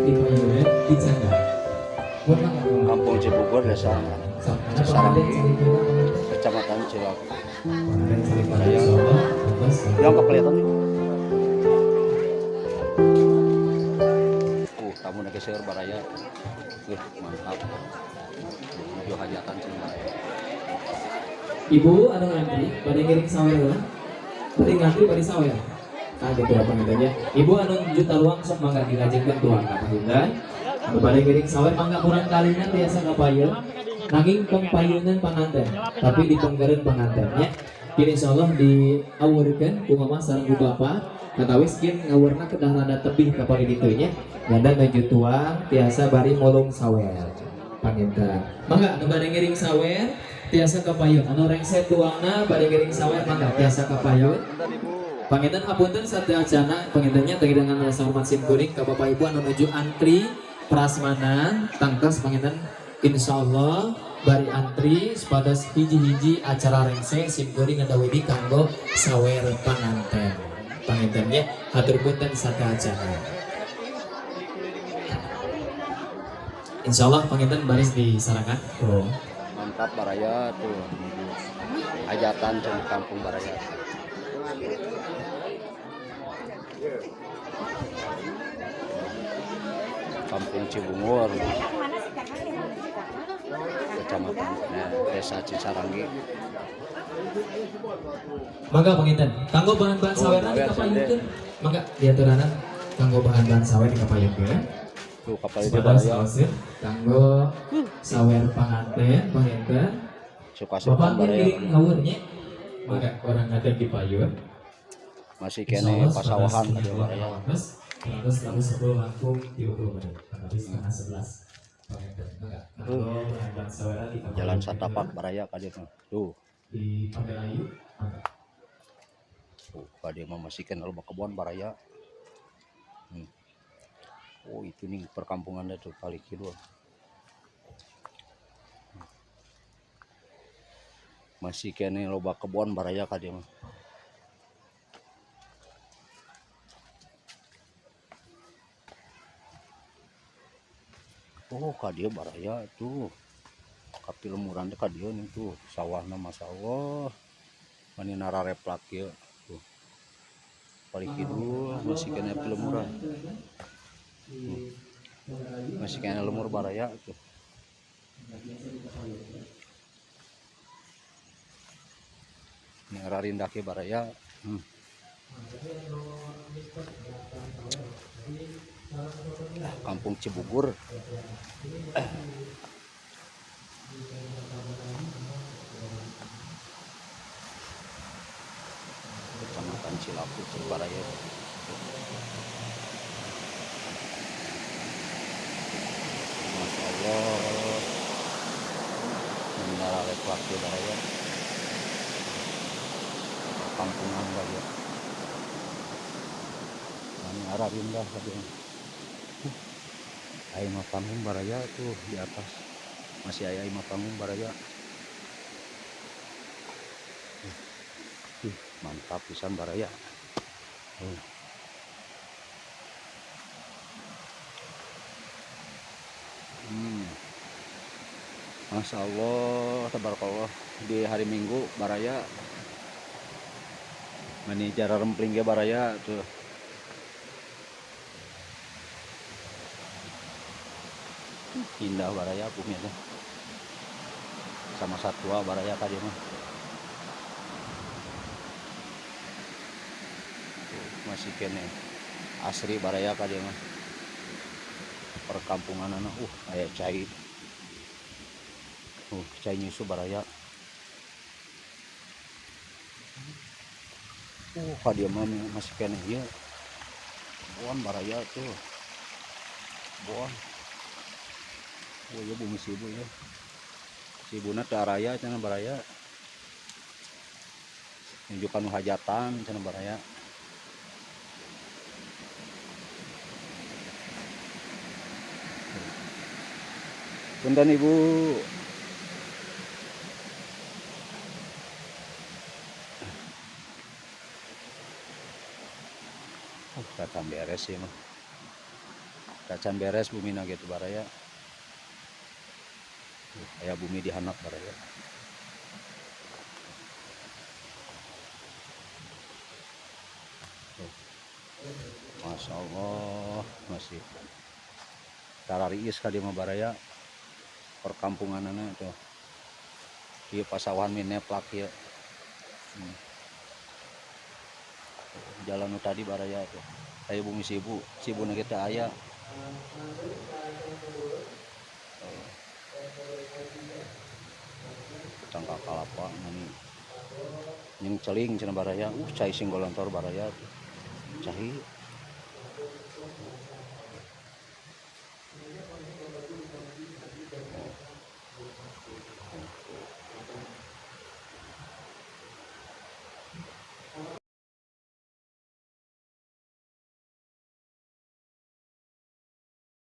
Di payunan di canda. Kampung Cibungur, Desa Cisarangi, Kecamatan Cilaku. Baraya. Yang kelihatan nih. Tamu nak seueur baraya. Wih, mantap. Menuju hajatan cenah baraya. Ibu anu ngantri bade ngiring sawer heula. Bade ngantri bade sawer. Nah gitu ya panginten. Ibu anu nuju taruang sok mangga dilajengkeun tuang ka panginten. Anu bade ngiring sawer mangga murang kalina biasa ka payun. Nanging tong payunan panganten, tapi ditonggareun panganten nya. Kini insyaallah diawurkeun ku mama sareng ku bapa katawis kin ngawurna kedah rada tebih ka pali ditu nya. Ganda nuju tuang tiasa bari molong sawer. Panginten. Mangga anu bade ngiring sawer tiasa ka payun. Anu rengse tuangna bade ngiring sawer mangga tiasa ka payun. Panginten hapunten sateuacana pangintennya tadi dengan rasa hormat sim kuring ka Bapak Ibu anu nuju antri prasmanan tangtos panginten insyaallah bari antri supados hiji-hiji acara rengse sim kuring ngadawidi kanggo sawer panganten. Pangintennya hatur punten sateuacana. Insyaallah panginten baris disarangan. Oh. Mantap baraya tuh menuju hajatan cenah kampung baraya. Kampung Cibungur, Kecamatan Desa Cisarangi. Mangga panginten, kanggo bahan-bahan Oh, sawerna sawer, dikapayunkeun. Mangga diaturanan kanggo bahan-bahan sawer dikapayunkeun. Tuh kapal itu Supados baraya. saosir kanggo sawer panganten panginten. Suka-suka Bapak baraya. ngiring ngawur nya. Mangga orang ngadeg di payun. Masih kene pasawahan tadi baraya. Terus lalu 10 langkung 30 menit. Tapi 10.30. Panginten, mangga. Kanggo bahan-bahan sawerna dikapayunkeun. Jalan satapak baraya ka dieu mah. Tuh, Di Pamelayu. Mangga. tuh ka dieu mah masih kene loba kebon baraya. Hmm. Oh, itu nih perkampungannya tuh kali kidul. Masih kene loba kebon baraya ka dieu mah. Oh, ka dieu baraya tuh. Ka pilemuran teh ka dieu nih tuh sawahna masyaallah. Mani narareplak ieu tuh. Kali kidul masih kene pilemuran. Masih kene lemur baraya tuh. Ini rarindah ke baraya. Hmm. Kampung Cibugur. Kecamatan Cilaku, Cibaraya. Masya Allah. Menara lepak Cibaraya. Perkampungan baraya. Ini arah indah tadi. Aya mah panggung baraya tuh di atas. Masih aya imah panggung baraya. Mantap pisan baraya. Masya Allah, tabarakallah di hari Minggu baraya. Mani jara rempling ge baraya tuh. Indah baraya bumi teh. Sama satwa baraya tadi mah. Tuh, masih kene asri baraya tadi mah. Perkampungan anak, aya cai. Cai nyusu baraya. Ka dieu mah masih kene ieu. Buan baraya tuh. Buan. Oh iya bumi sibu ya. Sibuna teu araya cenah baraya. Nunjukan nu hajatan cenah baraya. Punten Ibu. Oh, datang beres sih mah. Tacan beres bumina gitu baraya. Aya bumi di handap baraya. Tuh. Masya Allah, masih tarariis ka dieu mah baraya perkampunganana tuh. Ieu pasawahan mie neplak ieu. Jalan nu tadi baraya tuh. Aya bumi sibu, sibuna ge teu aya. Cangkal kalapa mani nyengceling cenah baraya. Cai sing golontor baraya tuh. Cai.